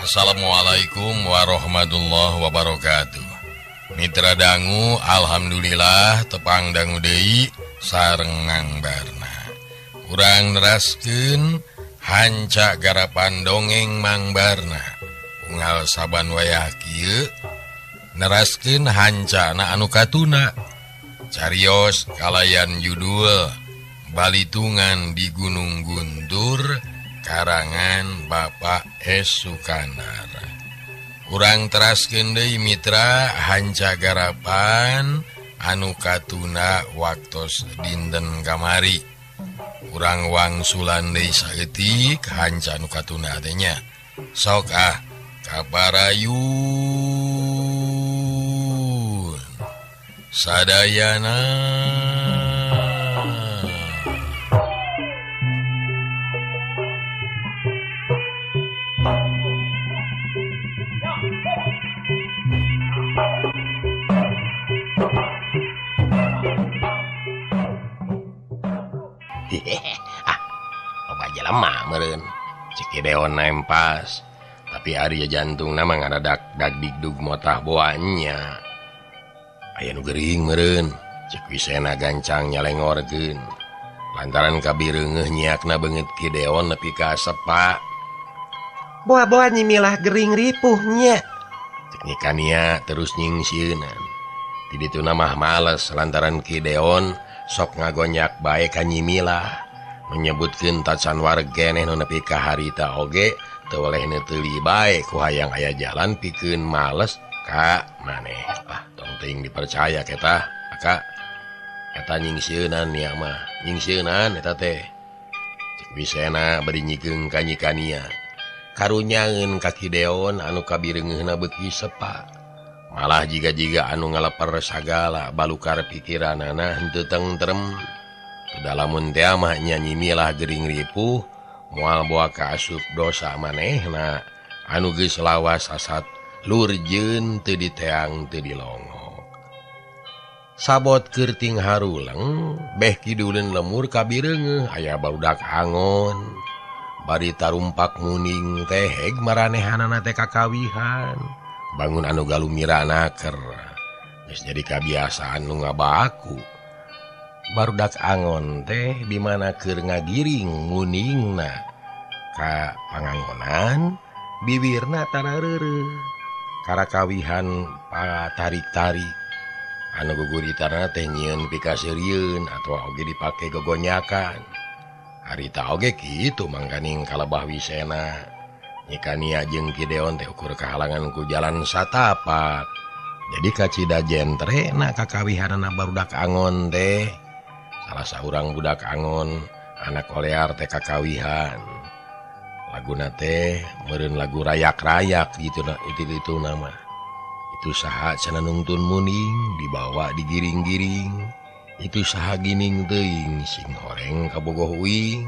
Assalamualaikum warahmatullahi wabarakatuh. Mitra dangu, alhamdulillah tepang dangu deui sareng Mang Barna. Urang neraskeun hanca garapan dongeng Mang Barna. Unggal saban wayah kieu neraskeun hancana anu katuna. Carios kalayan judul Balitungan di Gunung Guntur karangan Bapak S. Sukanar. Urang teraskeun deui mitra hanca garapan anu katuna waktos dinten kamari. Urang wangsulan deui saeutik hanca anu katuna teh nya. Sok ah kabarayun sadayana. Ah, loba jelema meureun. Cek Deon nempas. Tapi ari jantung mah ngadadak dagdigdug motah boanya. Aya nu gering meureun, cek Wisena gancang nyalengorkeun. Lantaran kabireungeuh nyiakna beungeut Ki Deon nepi ka sepa. Boa-boa nyimilah gering ripuh nya. Cek Nyi Kania terus nyingsieunan. Di dituna mah males lantaran Ki Deon sok ngagonyak bae ka Nyimilah, menyebutkeun tacan wareg keneh nu nepi ka harita oge teu oleh neuteli bae ku hayang aya jalan pikeun males ka maneh. Ah, tong teuing dipercaya eta aka eta nyingsieunan nya mah, nyingsieunan eta teh. Cek Wisena bari nyikeung ka Nyi Kania. Karunyaeun ka Ki Deon anu kabireungeuhna beuki sepa. Malah jiga-jiga anu ngaleper sagala balukar pikiranana henteu tentrem. Teu teh mah nya Nyimilah gering ripuh moal boa kaasup dosa manehna anu geus lawas sasat lurjeun teu diteang teu dilongok. Sabot kerting haruleng beh kiduleun lemur kabireungeuh aya barudak angon. Bari tarumpak muning teh heg maranehanana teh kakawihan. Bangun anu galumira naker geus jadi kabiasaan nu ngabaku. Barudak angon teh di mana keur ngagiring muningna ka pangangonan bibirna tarareureuh karakawihan tarik-tarik anu guguritana teh nyieun pikaseurieun atawa oge dipake gogonyakan. Harita oge kitu mangkaning kalebah Wisena. Nyi Kania jeung Ki Deon teh ukur kahalangan ku jalan satapak. Jadi kacida jentre na kakawihanana barudak angon teh. Salah saurang budak angon anak kolear teh kakawihan. Laguna teh meureun lagu rayak-rayak gitu na itu nama. Itu saha cenah nungtun muning dibawa digiring-giring. Itu saha gining teuing sing horeng kabogoh uing.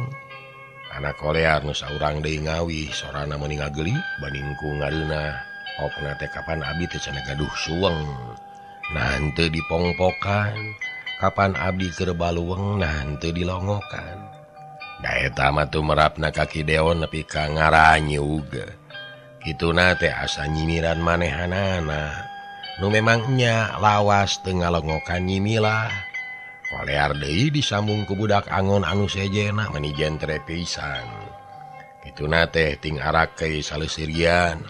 Anak kolear nu saurang deui ngawih sorana meuni ngageli banding ku ngareunah. Opna teh kapan abdi teh cenah gaduh suweng. Nah henteu dipongpokan, kapan abdi keur baluweng nah henteu dilongokan. Da eta mah tumerapna ka Ki Deon nepi ka ngaranyug. Kituna teh asa nyinyiran manehanana. Nu memang nya lawas teu ngalongokan Nyimilah. Kolear deui disambung ku budak angon anu sejena meni jentre pisan. Kituna teh ting arake saleusirian.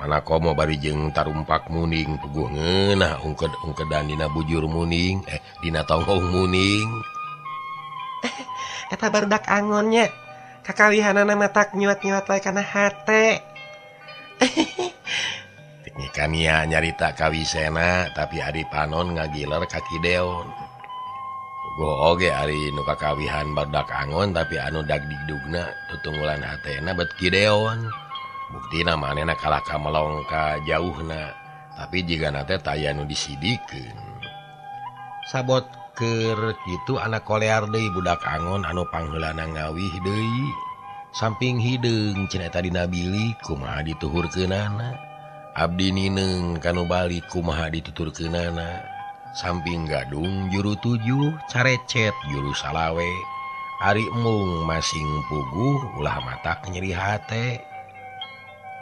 Mana komo bari jeung tarumpak muning puguh ngeunah ungked-ungkedan dina bujur muning, dina tonggong muning. Eta barudak angonnya. Kakawihanana matak nyuat-nyuat wae kana hate. Nyi Kania nyarita ka Wisena tapi ari panon ngagiler ka Ki Deon. Go oge ari nu kakawihan barudak angon tapi anu dagdigdugna tutunggulan hatena bet Ki Deon. Buktina manehna kalah ka melong ka jauhna tapi jigana teh taya nu disidikeun. Sabot keur kitu anak kolear deui budak angon anu pangheulana ngawih deui. Samping hideung cenah eta dina bilik kumaha dituhurkeunana. Abdi nineung kanu balik kumaha dituturkeunana. Samping gadung juru 7 carecet juru salawe. Ari mung masing puguh ulah matak nyeri hate.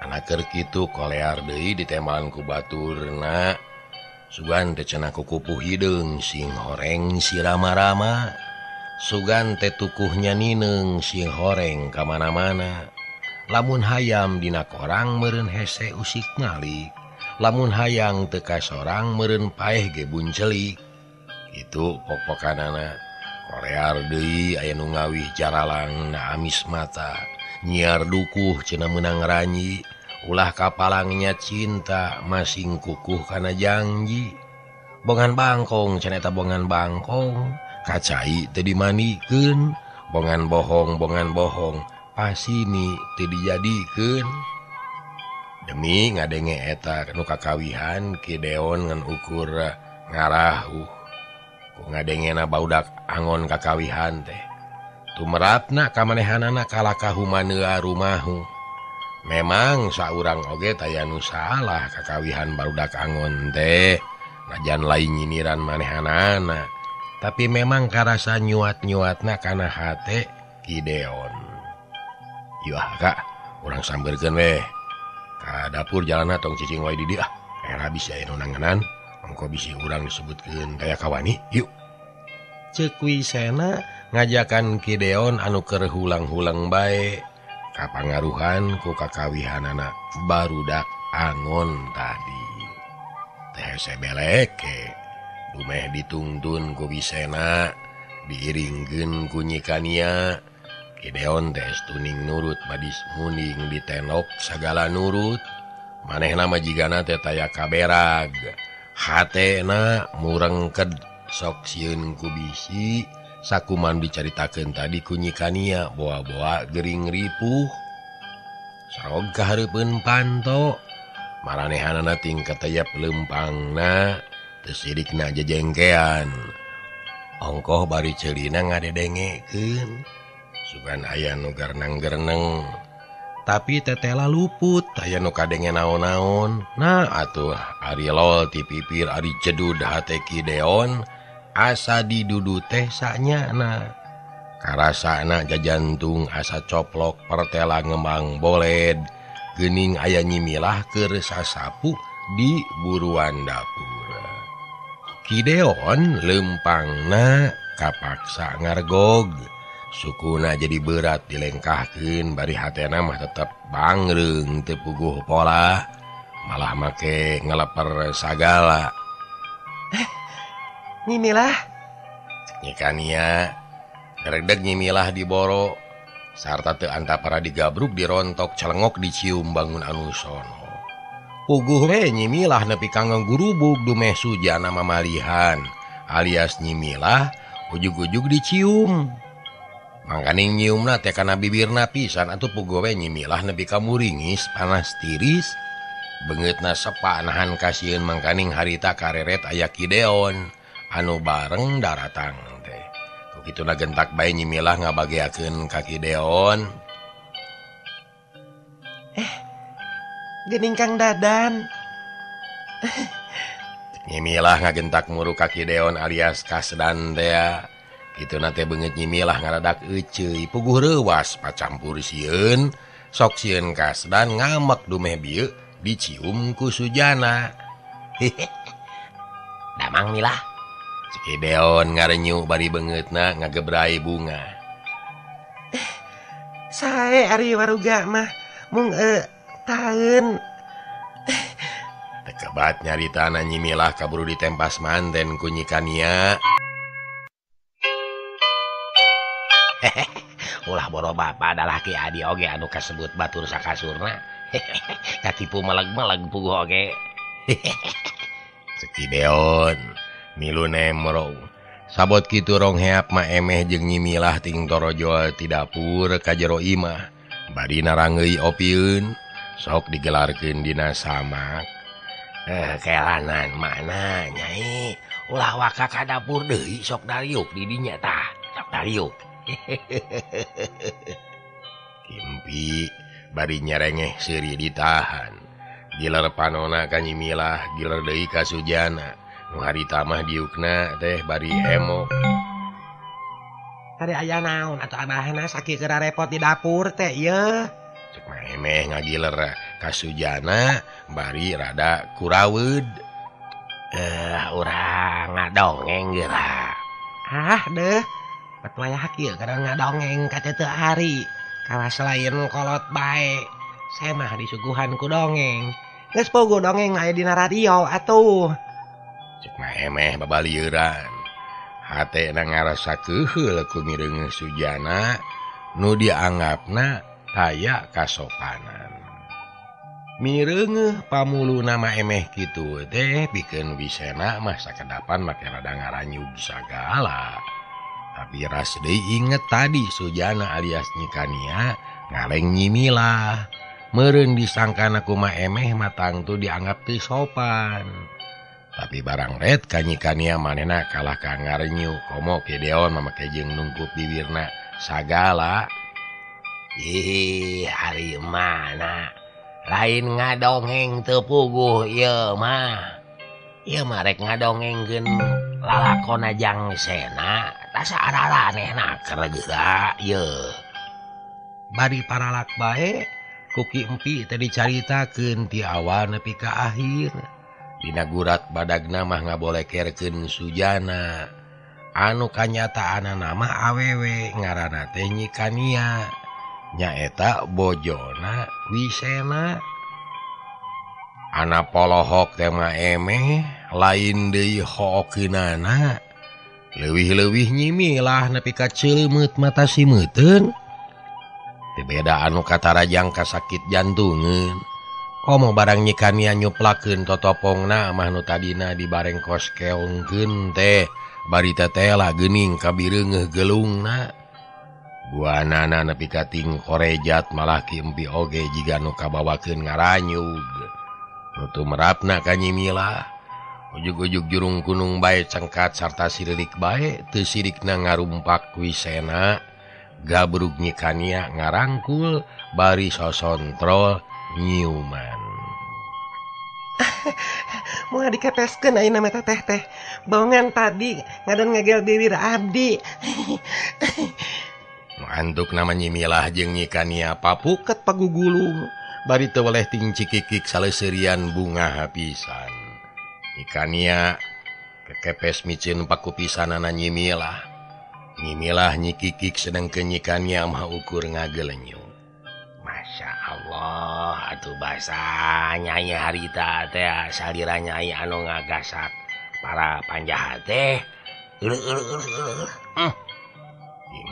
Anak keur kitu kolear deui ditembalan ku baturna. Sugan teh cenah kukupuh hideung sing horeng si rama-rama. Sugan teh tukuhnya nineung sing horeng ka mana-mana. Lamun hayam dina korang meureun hese usik ngalik. Lamun hayang teu ka sorang meureun paeh ge buncelik. Kitu pok-pokanana. Kolear deui aya nu ngawih jaralang na amis mata. Nyiar dukuh cenah meunang ranyi. Ulah kapalangnya cinta masing kukuh kana janji. Bongan bangkong cenah eta bongan bangkong, kacai teu dimandikeun. Bongan bohong bongan bohong, pasini teu dijadikeun. Demi ngadenge eta nu kakawihan Ki Deon ngan ukur ngarahuh. Ku ngadengena baudak angon kakawihan teh. Tumerapna kamanehanana kalakah humaneua rumahu. Memang saurang oge taya nu salah kakawihan barudak angon teh, najan lain nyinyiran manehanana, tapi memang karasa nyuat-nyuatna kana hate Ki Deon. Yuh kak, urang sambeurkeun weh. Ka dapur jalanna tong cicing wae di dieu ah. Era bisa aya nu nangenan, engko bisi urang disebutkeun taya kawani, yuk. Ceuk Wisena ngajakan Ki Deon anu keur hulang-hulang bae. Kapangaruhan ku kakawihanana barudak angon tadi. Teh hese beleke, dumeh ditungtun ku Wisena, diiringkeun ku Nyi Kania. Ki Deon teh tuning nurut badis muning ditenok sagala nurut. Manehna mah jigana teh taya kaberag. Hatena murengked sok sieun ku bisi. Sakuman dicaritakeun tadi ku Nyi Kania boa-boa gering ripuh. Sorog ka hareupeun panto, maranehanana ting katayap leumpangna, teu sirikna jejengkean. Ongkoh bari ceulina ngadedengekeun. Sugan aya nu garnang-gerneng. Tapi tetela luput, aya nu kadenge naon-naon. Nah atuh ari lol ti pipir ari jedud hate Ki Deon. Asa didudu teh sanyana. Karasana jajantung asa coplok pertela ngembang boled. Geuning aya nyimilah keur sasapu di buruan dapur. Ki Deon leumpangna kapaksa ngargog. Sukuna jadi berat dilengkahkeun bari hatena mah tetep bangreung teu puguh pola. Malah make ngeleper sagala. Nyimilah. Nyi Kania gredeg nyimilah diboro sarta teu antapara digabruk dirontok celengok dicium bangun anu sono. Puguh we nyimilah nepi ka ngagurubug dumeh sujana mamalihan alias nyimilah ujug-ujug dicium. Mangkaning nyiumna teh kana bibirna pisan atuh puguh we nyimilah nepi ka muringis panas tiris. Beungeutna sepa nahan kasieun mangkaning harita kareret aya Ki Deon anu bareng daratang teh. Ku kituna gentak bae nyimilah ngabageakeun ka Ki Deon. Geuning Kang Dadan. Nyimilah ngagentak muru ka Ki Deon alias Kasdan teh. Kituna teh beungeut nyimilah ngaradak euceuy puguh reuwas pacampur sieun, sok sieun Kasdan ngamek dumeh bieu dicium ku Sujana. Damang milah. Ki Deon ngarenyu bari beungeutna ngagebrai bunga. Sae ari waruga mah mung taeun. Tekebat nyaritana nyimilah kaburu ditempas manten ku Nyi Kania. Ulah boro bapa adalah Ki Adi oge anu kasebut batur sakasurna. Katipu meleg-meleg puguh oge. Ki Deon milu nemrong. Sabot kitu rong heap ma emeh jeung nyimilah ting torojol ti dapur ka jero imah. Bari narangeui opieun sok digelarkeun dina samak. Kelanan mana nyai ulah waka ka dapur deui sok dariuk di dinya tah. Sok dariuk. Kimpi bari nyerengeh seuri ditahan. Giler panona ka nyimilah, giler deui ka Sujana. Nu harita mah diukna teh bari emok. Tadi aya naon atuh abahna sakit keur repot di dapur teh ieu. Cek mah emeh ngagiler ka Sujana bari rada kuraweud. Urang ngadongeng geura. Ah deh, petuaya kieu kadang ngadongeng ka teu ari. Kawas lain kolot bae. Saya mah disuguhan ku dongeng. Geus pogo dongeng aya dina radio atuh. Cek mah emeh babalieuran. Hatena ngarasa keuheul ku mireungeun Sujana nu dianggapna taya kasopanan. Mireungeuh pamuluna mah emeh kitu teh pikeun Wisena mah sakedapan make rada ngaranyug sagala. Tapi ras deui inget tadi Sujana alias Nyi Kania ngaleng Nyi Milah. Meureun disangkana kumaha emeh mah tangtu dianggap teu sopan. Tapi barang ret ka Nyi Kania manehna kalah ka ngarenyu komo Ki Deon mah make jeung nungkup bibirna sagala. Ih, ari mana lain ngadongeng teu puguh ieu mah. Ieu mah rek ngadongengkeun lalakona Jang Sena, tasa araranehna keur geura ieu. Bari paralak bae ku Ki Empi teh dicaritakeun ti awal nepi ka akhir. Dina gurat badagna mah ngabolekerkeun Sujana. Anu kanyataanana mah awewe ngaranna teh Nyi Kania. Nyaeta bojona Wisena. Ana polohok teh mah emeh lain deui hookeunana. Leuwih-leuwih Nyi Milah nepi ka ceuleumut mata simeuteun. Teu beda anu katarajang kasakit jantungeun. Komo barang Nyi Kania nyuplakeun totopongna mah nu tadina dibarengkos keongkeun teh bari tetela geuning kabireungeuh gelungna. Duanana nepi ka ting korejat malah Ki Empi oge jiga nu kabawakeun ngaranyug. Nu tumerapna ka Nyi Milah. Ujug-ujug jurung gunung bae cengkat sarta sirilik bae teu sirikna ngarumpak Wisena. Gabrug Nyi Kania ngarangkul bari sosontrol nyiuman. Moal dikepeskeun ayeuna mah teteh teh. Bongan tadi ngadon ngagel bibir abdi. Nu antuk nama Nyi Milah jeung Nyi Kania papuket pagugulung bari teu weleh ting cikikik saleseurian bunga pisan. Nyi Kania kekepes miceun paku pisanana Nyi Milah. Nyi Milah Nyi Kikik sedengkeun Nyi Kania mah ukur ngagelenyu. Masya Allah atuh basa nyai harita teh salira nyai anu ngagasak para panjahat teh.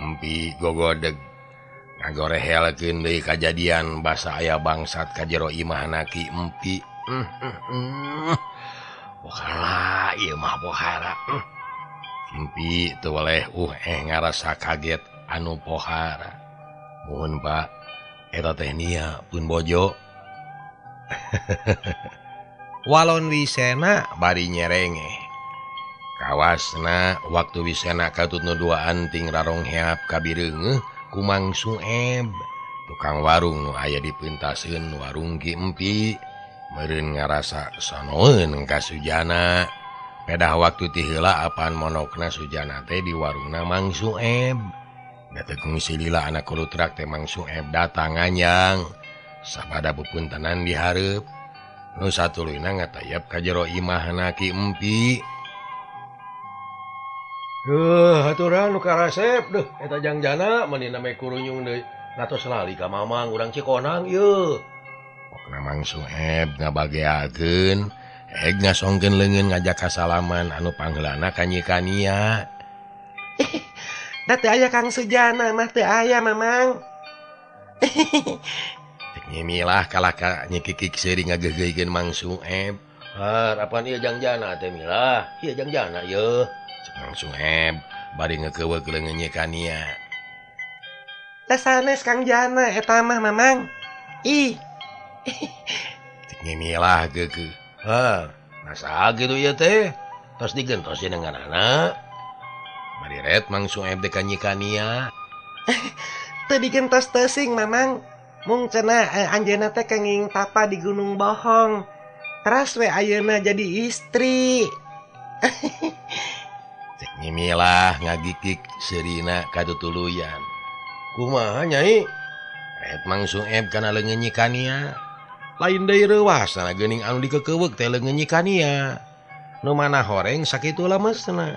Empi gogodeg ngagorehelkeun deui kajadian basa aya bangsat ka jero imahna Ki Empi. Pohara ieu mah pohara. Empi teu weleh ngarasa kaget anu pohara. Muhun Pak, eta teh nia pun bojo. Walon Wisena bari nyerengeh. Kawasna waktu Wisena katut nu duaan ting rarongheap kabireungeuh ku Mang Sueb. Tukang warung nu aya dipintaseun warung Ki Empi. Meureun ngarasa sonoeun ka Sujana. Pedah waktu ti heula apaan monokna Sujana teh di warungna Mang Sueb. Da teu kungsi lila anak kulutrak teh Mang Sueb datang nganyang. Sabada bepuntenan dihareup. Nu satuluyna ngatayap ka jero imahna Ki Empi. Duh, aturan nu karasep deuh eta Jangjana mani name kurunyung deui. Natos lali ka Mamang urang Cikonang ieu. Pokna Mang Sueb ngabageakeun, heg ngasongkeun leungeun ngajak kasalaman anu pangheulana ka Nyi Kania. Da teu aya Kang Sujana mah teu aya Mamang. Cek Nyi Milah kalah ka Nyi Kikik seuri ngageugeuykeun Mang Sueb. Har, apaan ieu Jangjana teh Milah? Ieu Jangjana ieu. Mang Sueb bari ngekeuweuk leungeun Nyi Kania. Da sanes Kang Jana eta mah Mamang. Ih. Cek Nyi Milah geukeuh. Har, nasa kitu ieu teh? Tos digentos dengan anak. Bari ret Mang Sueb teh ka Nyi Kania. Teu digentos teuing Mamang. Mung cenah anjeunna teh kenging tapa di Gunung Bohong. Teras we ayeuna jadi istri. Cek Nyi Milah ngagikik seurina katutuluyan. Kumaha Nyai? Ret Mang Sueb kana leungeun Nyi Kania. Lain deui reuwas sana geuning anu dikekeuweuk teh leungeun Nyi Kania. Nu mana horeng sakitu lemesna.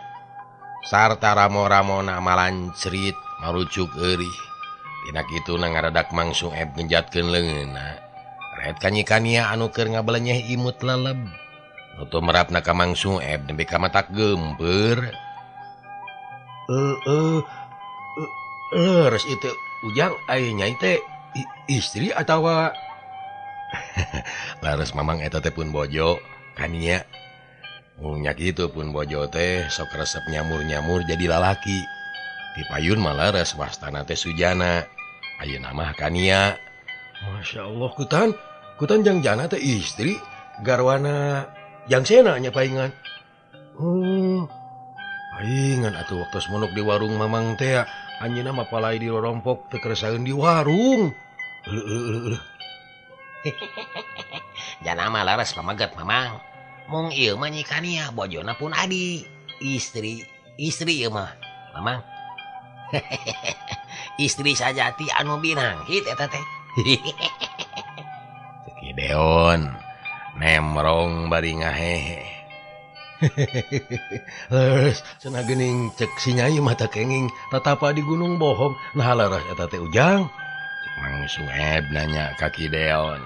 Sarta ramo-ramona malancrit marucuk eurih. Tina kitu na ngaradak Mang Sueb ngejatkeun leungeunna. Ret ka Nyi Kania anu keur ngabelenyeh imut leleb. Nu teu merapna ka Mang Sueb nepi ka matak geumpeur. Leres itu Ujang aya nyai teh istri atawa lares Mamang eta teh pun bojo Kania. Nya kitu pun bojo teh sok resep nyamur-nyamur jadi lalaki. Ti payun mah leres wastana teh Sujana. Ayeuna mah Kania. Masya Allah kutan kutan jang jana teh istri garwana jang sena nya paingan. Paingan atuh waktu monok di warung Mamang teh anjeunna mah palai di rorompok teu keresaeun di warung. Leuh. Jana mah laras pamaget Mamang. Mung ieu mah Nyi Kania bojona pun adi. Istri ieu mah Mamang. Istri sajati anu binanghit eta teh. Ki Deon nemrong bari ngahehe. Leres cenah geuning cek si Nyai mata kenging tatapa di Gunung Bohong. Nah leres eta teh Ujang. Cek Mang Sueb nanya ka Ki Deon.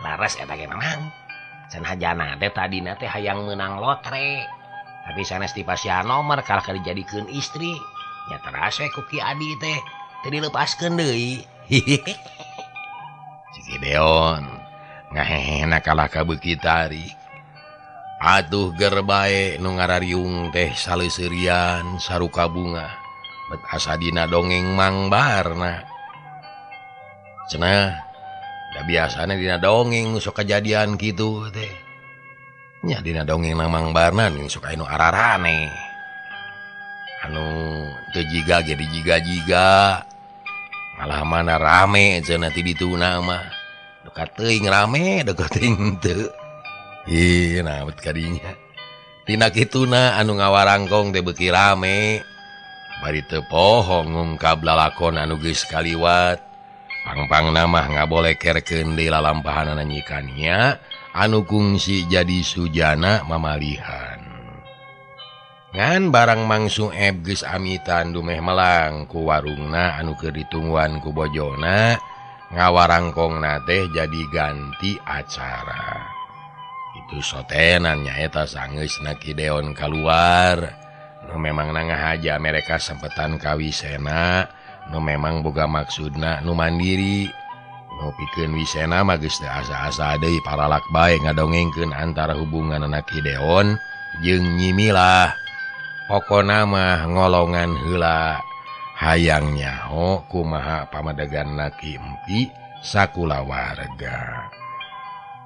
Laras eta ge Mamang. Cenah jana teh tadina teh hayang meunang lotre. Tapi sanes dipasihan nomor kalah ka dijadikeun istri. Nya teras we ku Ki Adi teh teu dilepaskeun deui. Si Ki Deon ngahehena kalah ka beuki tarik. Atuh ger bae nu ngarariung teh saleseurian saruka bunga. Bet asa dina dongeng Mang Barna. Cenah da biasana dina dongeng nu sok kajadian kitu teh. Nya dina dongeng nang Mang Barna nu sok aya nu ararane. Anu teu jiga ge dijiga-jiga. Malah mana rame cenah ti dituna mah. Duka teuing rame, duka teuing teu. Ih, nah bet kadinya. Tina kituna anu ngawarangkong teh beuki rame. Bari teu poho ngungkap lalakon anu geus kaliwat. Pangpangna mah ngabolekerkeun deui lalampahanana Nyi Kania anu kungsi jadi sujana mamalihan. Ngan barang Mang Sueb geus amitan dumeh melang ku warungna anu keur ditungguan ku bojona, ngawarangkongna teh jadi ganti acara. Itu sotenan nyaeta sangeusna Ki Deon kaluar. Nu memang nangahaja mereka sempetan ka Wisena, nu memang boga maksudna nu mandiri. Nu pikeun Wisena mah geus teu asa-asa deui paralak bae ngadongengkeun antara hubunganana Ki Deon jeung Nyi Milah. Pokona mah ngolongan heula hayang nyaho kumaha pamadeganna Ki Empi sakulawarga.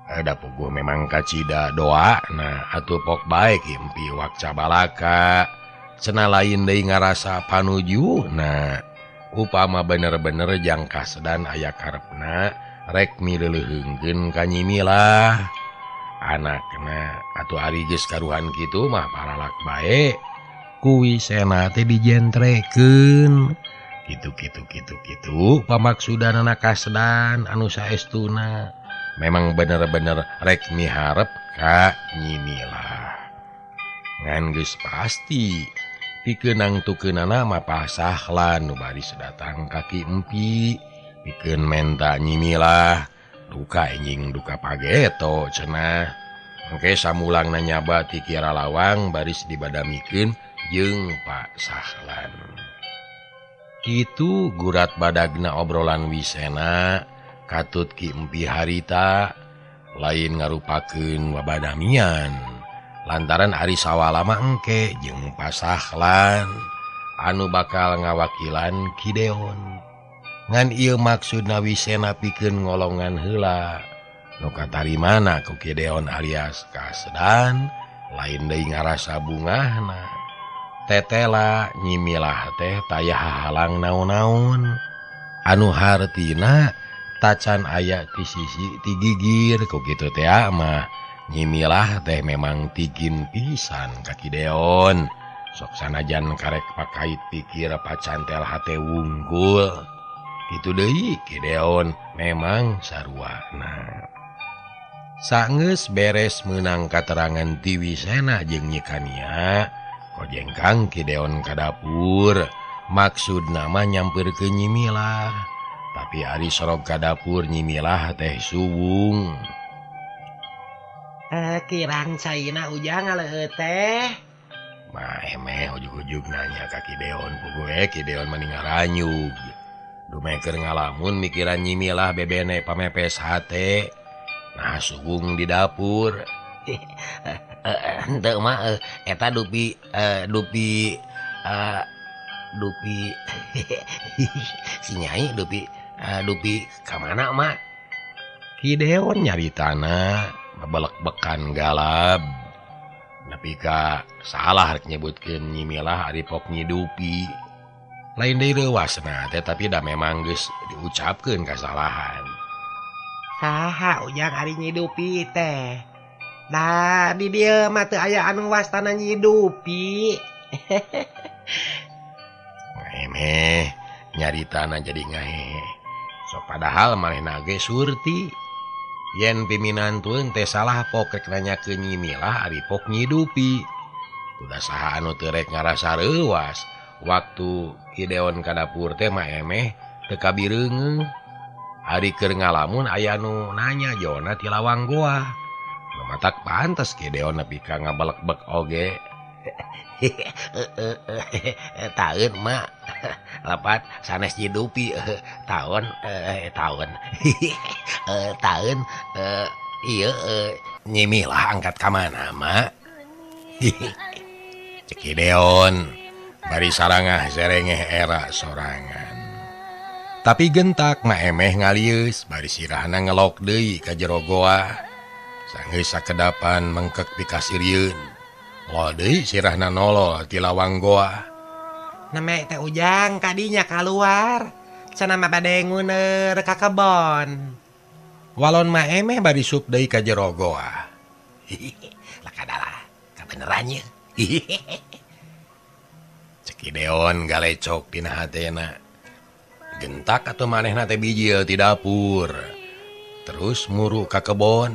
Ada puguh memang kacida doa nah atuh pok bae Ki Empi wakca balaka. Cenah lain deui ngarasa panuju nah upama bener-bener jangka sedan aya karepna rek mileuleheungkeun ka Nyi Milah. Anakna atuh ari geus karuhan kitu mah paralak bae ku Wisena teh dijentrekeun. Kitu kitu kitu kitu pamaksudanana kasedan anu saestuna memang bener-bener rek miharep ka Nyi Milah. Ngan geus pasti pikeunang tukeunana mah pasahlan nu baris datang ka Ki Empi pikeun menta Nyi Milah duka enjing duka pageto cenah. Engke samulangna nyaba ti Ki Lawang baris dibadamikeun jeung Pak Sahlan. Kitu gurat badagna obrolan Wisena katut Ki Empi harita lain ngarupakeun wabadamian lantaran ari sawala mah engke jeung Pasahlan anu bakal ngawakilan Ki Deon. Ngan ieu maksudna Wisena pikeun ngolongan heula nu katarimana ku Ki Deon alias Kasedan lain deui ngarasa bungahna. Tetela Nyi Milah teh taya hahalang naon-naon anu hartina tacan aya ti sisi ti gigir ku kitu teh mah Nyi Milah teh memang tigin pisan ka Ki Deon. Sok sanajan karek pakait pikir pacantel hate wungkul. Kitu deui Ki Deon memang saruana. Sanggeus beres meunang katerangan ti Wisena jeung Nyi Kania, kojengkang Ki Deon ka dapur. Maksud nama nyamperkeun Nyi Milah, tapi ari sorog ka dapur Nyi Milah teh suwung. Kirang caina ujang ngaleueut teh. Mah emeh ujug-ujug nanya ka Ki Deon, puguh Ki Deon mah ngaranyug. Dumeh keur ngalamun mikiran Nyi Milah bebene pamepes hate. Nah suwung di dapur. Henteu mah eta dupi dupi dupi si Nyai dupi dupi ka mana mak? Ki Deon nyaritana bebelek-bekan galab. Nepi ka salah rek nyebutkeun Nyi Milah ari pok Nyi Dupi. Lain deui leuwasna teh tapi da memang geus diucapkeun kasalahan. Saha ujang ari Nyi Dupi teh? Da di dieu mah teu aya anu wastana Nyi Dupi. Emeh nyaritana jadi ngahehe. Sok padahal manehna ge surti. Yen piminantueun teh salah pok rek nanyakeun Nyi Milah ari pok Nyi Dupi. Udah saha anu teu rek ngarasa reuwas. Waktu Ki Deon ka dapur teh mah emeh teu kabireungeung. Ari keur ngalamun aya nu nanya jona ti lawang goa. Nu matak pantes Ki Deon nepi ka ngabalekbek oge. Taeun mak lepat sanes Nyi Dupi taun taun taun ieu Nyi Milah angkat ka mana mak? Cek Ki Deon bari sarangah serengeh era sorangan. Tapi gentak mah emeh ngalieus bari sirahna ngelok deui ka jero goa. Sanggeus sakedapan mengkek pikasirieun. Lo deui sirahna nolol ti lawang goa. Neme teh ujang kadinya kaluar. Cenah mah bade nguner ka kebon. Walon mah emeh bari sup deui ka jero goa. Lah kadalah kabeneran ye. Cek Ki Deon galecok dina hatena. Gentak atuh manehna teh bijil ti dapur. Terus muru ka kebon.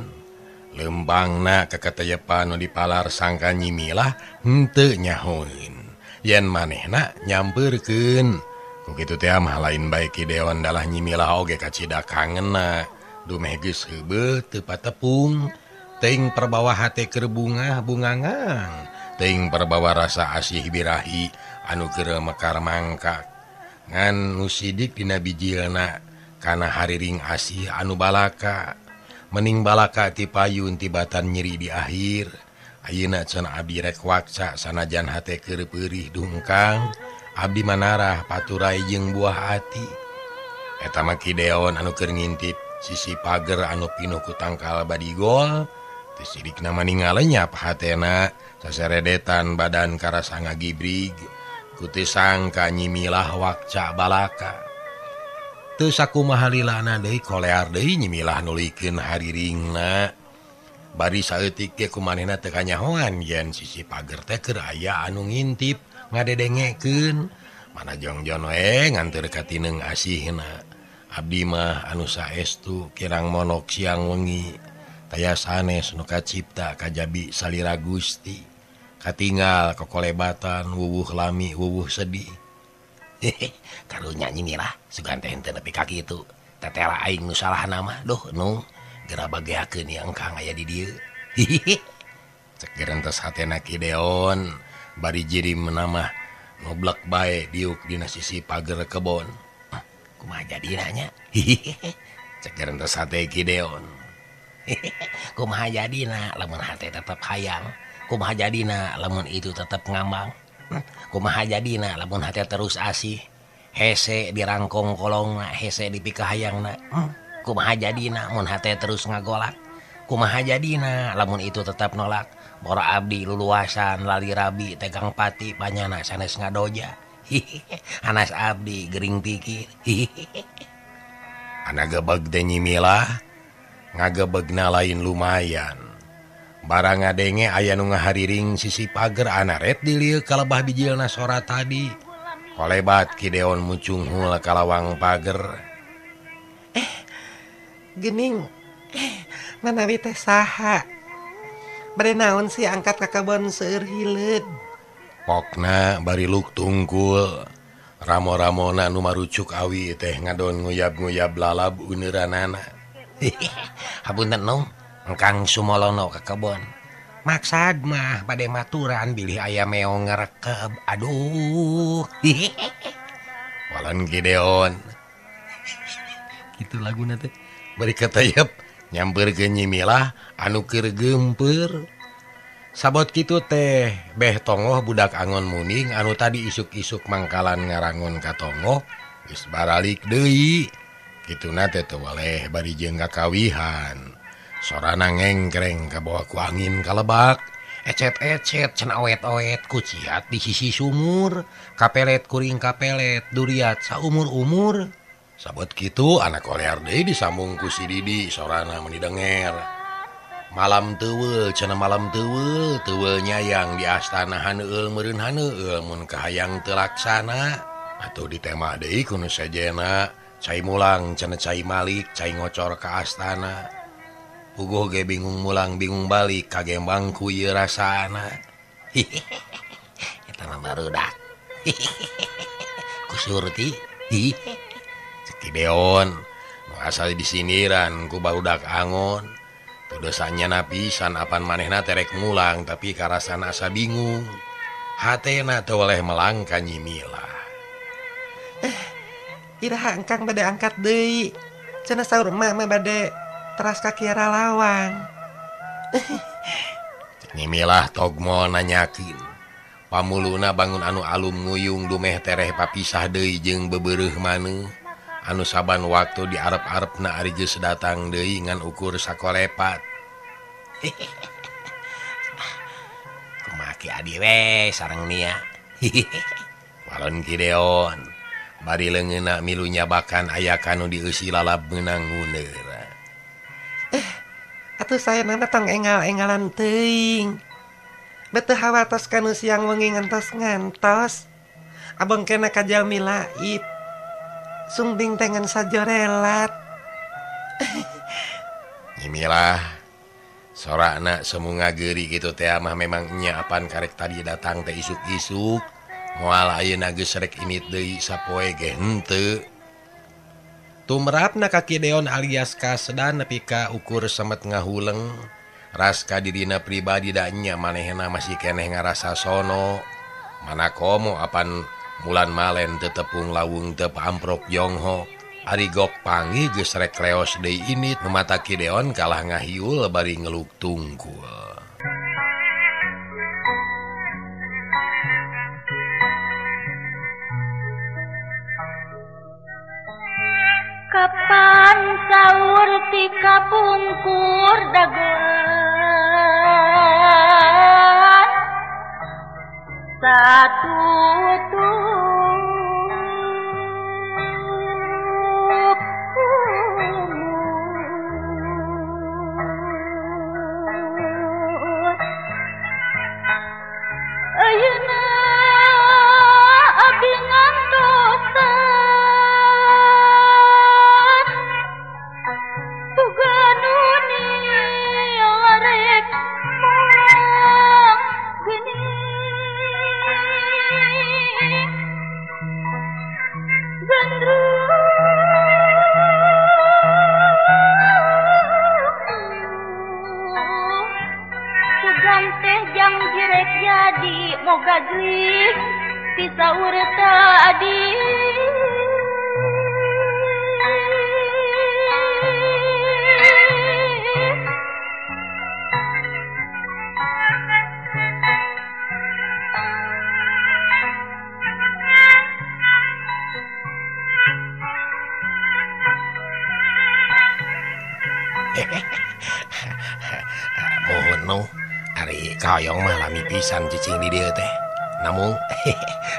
Lempangna keketeyepan nu dipalar sangka Nyi Milah henteu nyahoeun. Yen manehna nyampeurkeun. Ku kitu teh mah lain bae Ki Deon dalah Nyi Milah oge kacida kangenna. Dumeh geus heubeut teu patepung. Teuing perbawa hate keur bungah bungangang. Teuing perbawa rasa asih birahi anu keur mekar mangkak. Ngan nu sidik dina bijilna kana hariring asih anu balaka. Mening balaka ti payun tibatan nyeri di akhir. Ayeuna cenah abdi rek wakca sanajan hate keur peurih dungkang. Abdi manarah paturai jeung buah ati. Eta mah Ki Deon anu keur ngintip sisi pager anu pinuh ku tangkal badigol. Teu sidikna mah ningalenyap hatena saseredetan badan karasa ngagibrig. Ku teu sangka Nyi Milah wakca balaka. Teu sakumaha lilana deui kolear deui Nyi Milah nulikeun hariringna. Bari saeutik ge ku manehna teu kanyahoan yen sisi pager teh keur aya anu ngintip ngadedengekeun. Mana jongjon we nganteur ka tineung asihna. Abdi mah anu saestu kirang monok siang wengi. Taya sanes nu kacipta kajabi salira Gusti. Katingal kokolebatan wuwuh lami wuwuh sedih. Karunya Nyi Milah sugan teh henteu nepi ka kitu. Tetela aing nu salah nama duh nu geura bageakeun ieu engkang aya di dieu. Cek gerentes hatena Ki Deon bari jirim namah ngoblek bae diuk dina sisi pager kebon. Kumaha jadina nya? Cek gerentes hate Ki Deon. Kumaha jadina lamun hate tetep hayang. Kumaha jadina lamun itu tetep ngambang. Kumaha jadina lamun hate terus asih. Hese dirangkong kolongna, hese dipikahayangna. Kumaha jadina mun hate terus ngagolak. Kumaha jadina lamun itu tetap nolak. Boro abdi luluasan lali rabi tegang pati panyana sanes ngadoja. Anas abdi gering pikir. Ana gebeg teh Nyi Milah ngagebegna lain lumayan. Barang ngadenge aya nu ngahariring sisi pager anaret dilieu kalebah bijilna sora tadi. Kolebat Ki Deon mucunghul ka lawang pager. Gening manawi teh saha? Bade naon sih angkat ka kebon seueur hileud? Pokna bari luk tungkul. Ramo-ramona nu marucuk awi teh ngadon nguyab-nguyab lalab uneuranana. Hapunten nong, Kang Sumolono ka kebon. Maksad mah bade maturan bilih aya meong ngarekeb. Aduh. Walan Ki Deon. Kitu laguna teh. Bari katayep nyamperkeun Nyi Milah anu keur geumpeur. Sabot kitu teh beh tongoh budak angon muning anu tadi isuk-isuk mangkalan ngarangon ka tongoh geus baralik deui. Kituna teh teu waleh bari jeung kakawihan. Sorana ngengkreng kabawa ku angin kalebak, ecet-ecet cenah oet-oet kuciat di sisi sumur, kapelet kuring kapelet duriat saumur-umur. Sabot kitu anak kolear deui disambung ku si Didi sorana meuni denger. Malam teuweul cenah malam teuweul, teuweul nyayang di astana haneueul meureun haneueul mun kahayang teu laksana. Atuh ditema deui ku nu sejena, cai mulang cenah cai malik, cai ngocor ka astana. Puguh ge bingung mulang bingung balik kagembang ku ieu rasana. Eta mah barudak. Ku Surti. Cek Ki Deon nu asal disindiran ku barudak angon. Teu dosanya napisan apan manehna terek mulang tapi karasana asa bingung. Hatena teu weleh melang ka Nyi Milah. Iraha engkang bade angkat deui. Cenah saur emak mah bade teras ka Kiara Lawang. Nyi Milah togmo nanyakeun. Pamuluna bangun anu alum nguyung dumeh tereh papisah deui jeung bebereuh maneuh. Anu saban waktu diarep-arepna ari geus datang deui ngan ukur sakolepat. Kumaha Ki Adi we sareng Nia. Walon Ki Deon bari leungeunna milu nyabakan aya kanu dieusi lalab meunang nguneur. Atuh saya nama tong engal-engalan teuing. Beteu hawatos kanu siang wengi ngantos-ngantos. Abang kena ka jalmi laib. Sumping tengen sajorelat. Nyi Milah sorakna semu ngageri kitu teh mah memang nya apan karek tadi datang teh isuk-isuk. Moal ayeuna geus rek init deui sapoe ge henteu. Tumrapna ka Ki Deon alias Kasdan nepi ka ukur semet ngahuleng. Ras ka dirina pribadi da nya manehna masih keneh ngarasa sono. Mana komo apan mulan malen teu tepung lawung teu amprok jonghok. Ari gok panggih geus rek leos deui init nu mata Ki Deon kalah ngahiul bari ngeluk tungkul. Kapan saur ti kapungkur dagoan satutup umur ayeuna abdi ngantosan moga duit ti saur tadi. Mohon no ari kahoyong mah lami pisan cicing di dieu teh. Namun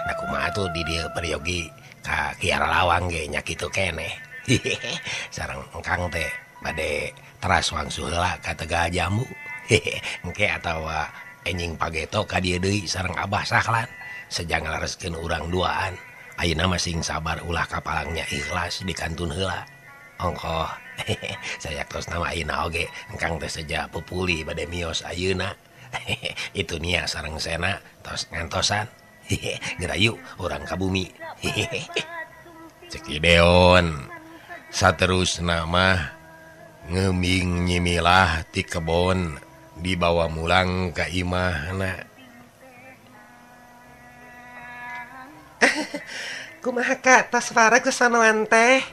nah kumaha tuh di dieu peryogi ka Kiara Lawang ge nya kitu keneh. Sareng engkang teh bade teras wangsul heula ka Tegal Jambu. Engke atawa enjing pageto ka dieu deui sareng Abah Sahlan sejang ngalereskeun urang duaan. Ayeuna mah sing sabar ulah kapalangnya ikhlas di kantun heula. Ongkoh. Saya tos nama ayeuna oge engkang teh seja pupuli bade mios ayeuna. Itu nia sareng sena tos ngantosan. Geura yuk urang ka bumi. Cek Ideon. Saterusna mah ngeming nyimilah ti kebon dibawa mulang ka imahna. Kumaha ka tas wareg kesanoan teh?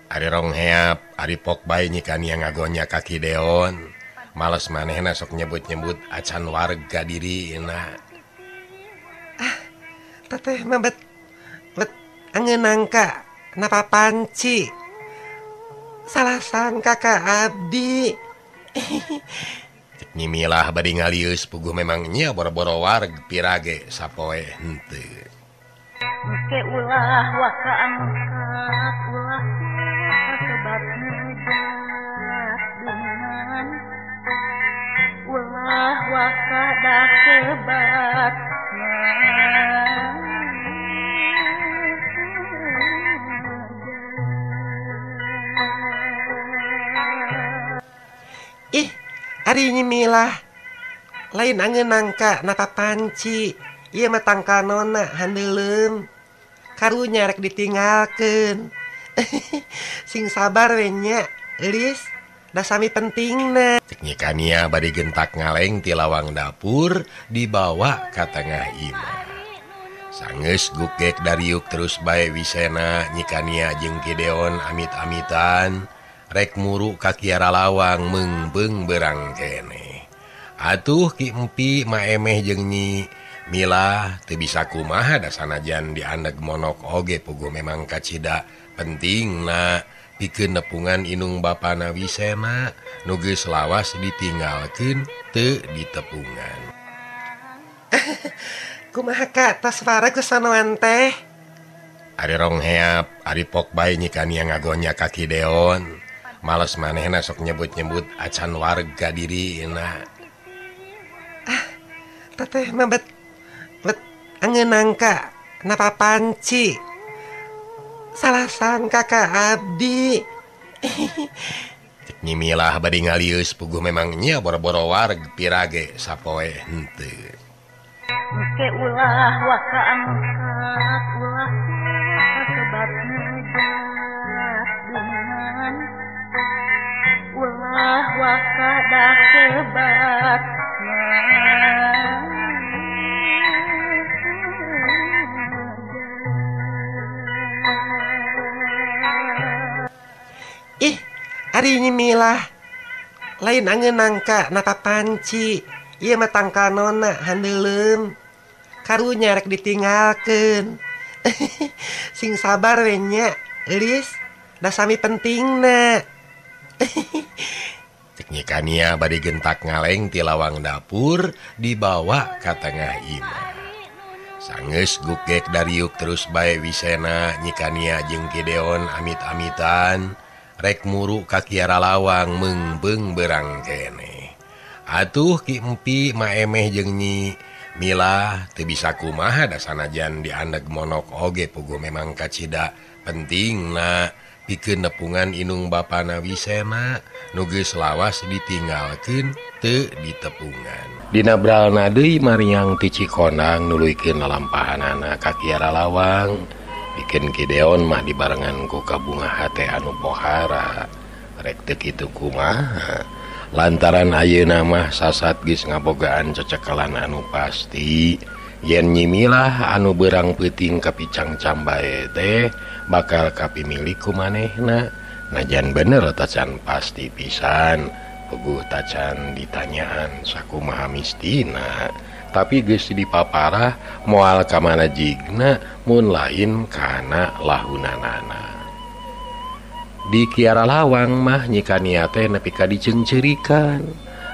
Ari rong heap, ari pok bae nyikania ngagonya ka Ki Deon. Males manehna sok nyebut-nyebut acan warga dirina. Ah, teteh mah bet angeunang ka napa panci. Salah sangka ka abdi. Cek nyimilah bari ngalius puguh memang nya boro-boro wareg pirage sapoe henteu. Ke ulah waka angkat ulah sebat dengan ulah waka dakebat. Ih, ari nyimilah lain angeunang ka napa panci. Ieu mah tangkanona handeuleum. Karunya rek ditinggalkeun. Sing sabar we nya, Elis. Da sami pentingna. Cek nyikania bari gentak ngaleng ti lawang dapur dibawa ka tengah imah. Sangeus gugek dariuk terus bae wisena nyikania jeung Ki Deon amit-amitan rek muru ka Kiara Lawang meungbeung berang keneh. Atuh Ki Empi maemeh jeung Nyi Milah teu bisa kumaha da sanajan diandeg monok oge puguh memang kacida pentingna pikeun nepungan inung bapana Wisena nu geus lawas ditinggalkeun teu ditepungan. Kumaha ka tas wareg kesanoan teh? Ari rong heap, ari pok bae nyikania ngagonya ka Ki Deon. Males manehna sok nyebut-nyebut acan warga dirina. Ah, teteh mah bet angeunang ka napa panci. Salah sangka ka abdi. Cek nyimilah bari ngalius puguh memang nya boro-boro wareg pirage sapoe henteu. Ke ulah waka angkat ulah sebat dengan ulah waka dakebat. Ih, ari nyimilah lain angeunang ka napa panci. Ieu mah tangkanona handeuleum. Karunya rek ditinggalkeun. Sing sabar we nya, Elis. Da sami pentingna. Cek nyikania bari gentak ngaleng ti lawang dapur dibawa ka tengah imah. Sangeus gugek dariuk terus bae wisena nyikania jeung Ki Deon amit-amitan rek muru ka Kiara Lawang meungbeung berang keneh. Atuh Ki Empi maemeh jeung Nyi Milah teu bisa kumaha da sanajan diandeg monok oge puguh memang kacida pentingna pikeun nepungan inung bapana Wisena nu geus lawas ditinggalkeun teu ditepungan. Dina bralna deui mariang ti Cikonang nuluykeun lalampahanana ka Kiara Lawang. Bikin Ki Deon mah dibarengan ku kabunga hate anu pohara. Rek teu kitu kumaha. Lantaran ayeuna mah sasat geus ngabogaan cecekelan anu pasti yen nyimilah anu berang peuting kapicangcam bae teh bakal kapimilik ku manehna. Najan bener tacan pasti pisan puguh tacan ditanyaan sakumaha mistina. Tapi geus dipaparah moal ka mana jigna mun lain kana lahunanana. Di Kiara Lawang mah nyikania teh nepi ka diceungceurikan.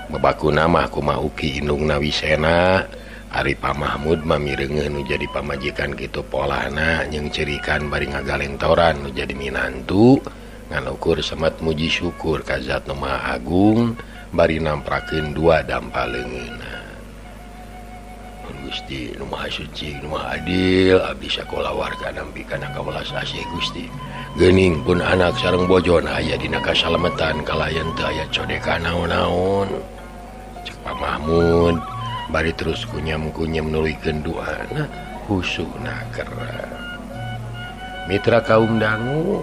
Bebakuna mah kumaha uki indungna Wisena. Ari Pa Mahmud mah mireungeuh nu jadi pamajikan kitu polana nyeungceurikan bari ngagalentoran nu jadi minantu ngan ukur semet muji syukur ka Zat Nu Maha Agung bari namprakeun dua dampa leungeunna. Gusti nu Maha Suci nu Maha Adil abdi sakola warga nampi kana kawelas asih Gusti geuning pun anak sareng bojona aya dina kasalametan kalayan teu aya codeka naon-naon cek Pak Mahmud bari terus kunyam-kunyam nuluykeun doana husuna kera mitra kaum dangu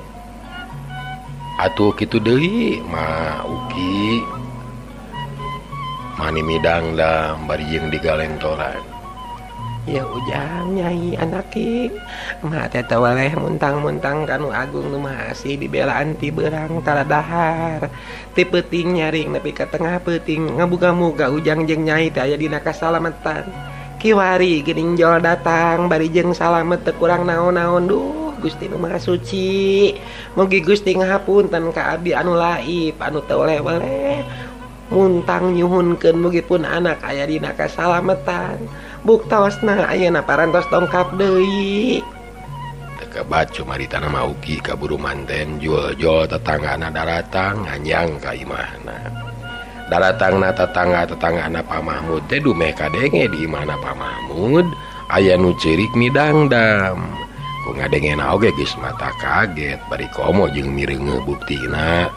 atuh kitu deui Ma Uki mani midangdam bari jeung digalentoran ya ujang nyai anaki mah teh tawaleh muntang-muntang kanu agung nu maha asih dibelaan ti beurang taladahar ti peuting nyaring nepi ka tengah peuting ngabuga-muga ujang jeung nyai teh aya dina kasalametan kiwari geuning jol datang bari jeung salamet teu kurang naon-naon duh Gusti nu Maha Suci mugi Gusti ngahapunten ka abdi anu laib anu teu weleh-weleh muntang nyuhunkeun mugi pun anak aya dina kasalametan buktosna ayeuna parantos dongkap deui teu kabaco maritana Ma Uki kaburu manten jual-jual tetanggana daratang nganjang ka imahna daratangna tetangga-tetanggana Pak Mahmud teh dumeh kadenge di imahna Pak Mahmud aya nu ceurik midangdam ku ngadengena oge geus mata kaget bari komo jeung mireuneuh buktina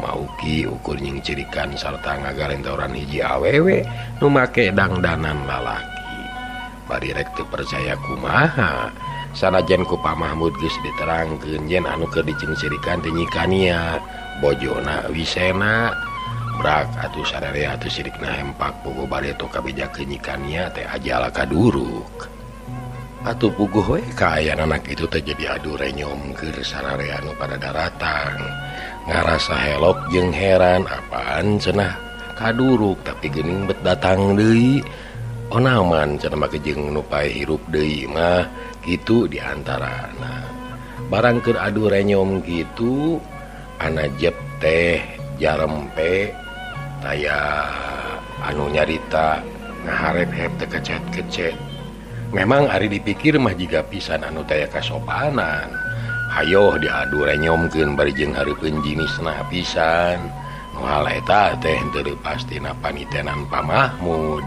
Ma Uki ukur nyingcirikan sarta ngagalentoran hiji awewe nu make dangdanan lalaki bari rek teu percaya kumaha sanajan ku Pak Mahmud geus diterangkeun yen anu keur dicingcirikan teh Nyi Kania bojona Wisena brak atuh sararea atuh sirikna hempak puguh bareto kabejakeun Nyi Kania teh ajal kaduruk atuh puguh we kaayaan anak itu teh jadi adu renyom keur sararea anu pada daratang ngarasa helok jeung heran apaan cenah kaduruk tapi geuning bet datang deui onaman cenah make jeung nu pae hirup deui mah kitu di antarana barang keur adu renyom kitu ana jep teh jarempe taya anu nyarita ngaharep-harep teh kecet-kecet memang ari dipikir mah jiga pisan anu taya kasopanan hayoh diadu renyomkeun bari jeung hareupeun jinisna pisan nu hal eta teh henteu pastina panitenan Pak Mahmud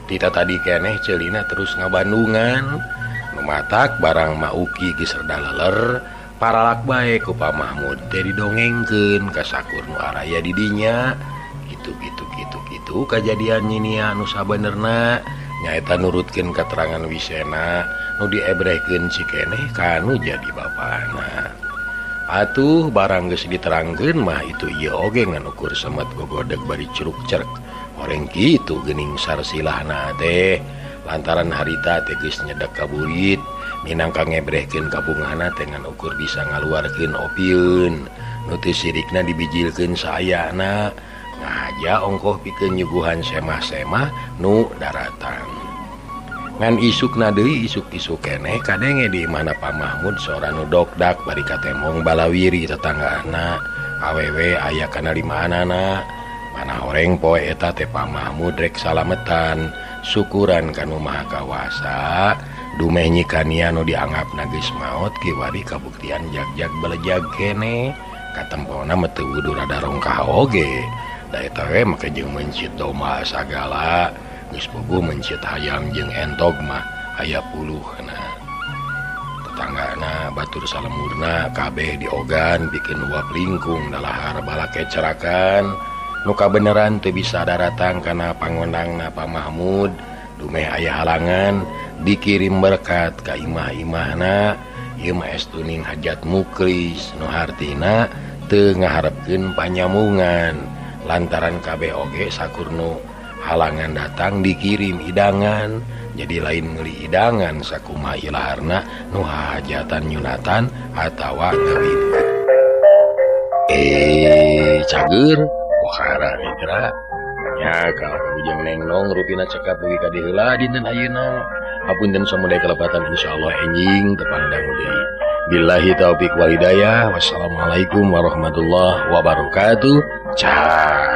tita tadi keneh ceulina terus ngabandungan nu matak barang Ma Uki geus reda leler paralak bae ku Pak Mahmud teh didongengkeun ka sakur nu araya di dinya kitu kitu kitu kitu kajadian nyinia nu sabenerna nyaeta nurutkeun katerangan Wisena nu diebrehkeun cikeneh kanu jadi bapana atuh barang geus diterangkeun mah itu ieu oge ngan ukur semet gogodeg bari curuk-cerek oreng kitu geuning sarsilahna teh lantaran harita teh geus nyedek ka burit minangka ngebrehkeun kabungahna teh ngan ukur bisa ngaluarkeun opieun nu teu sirikna dibijilkeun saayana ngahaja ongkoh pikeun nyuguhan semah-semah nu daratang ngan isukna deui isuk-isuk keneh kadenge di imahna Pak Mahmud sora nu dokdak bari katemong balawiri tetanggaana awewe aya kana limaanana mana horeng poe eta teh Pak Mahmud rek salametan syukuran kanu Maha Kawasa dumeh Nyi Kania nu dianggapna geus maot kiwari kabuktian jag-jag belejag keneh katempona mah teu wudu rada rongkah oge da eta we make jeung mencit domba sagala geus puguh mencit hayam jeung entog mah aya puluhna tetanggana batur salemurna kabeh diogan pikeun uap lingkung dalahar balakecerakan nu kabeneran teu bisa daratang kana pangondangna Pak Mahmud dumeh aya halangan dikirim berkat ka imah-imahna ieu mah estuning hajat muklis nu hartina teu ngaharepkeun panyamungan lantaran kabeh oge sakurnu halangan datang dikirim hidangan jadi lain meuli hidangan sakumaha ilaharna nu hajatan nyunatan atawa ngawin cager pohara mitra nya kalau ujung nengnong rupina cekap dugi ka dieu heula dinten ayeuna hapunten samudaya kalepatan insyaallah enjing tepang dangu deui billahi taufik wal hidayah wassalamualaikum warahmatullahi wabarakatuh. Ciao.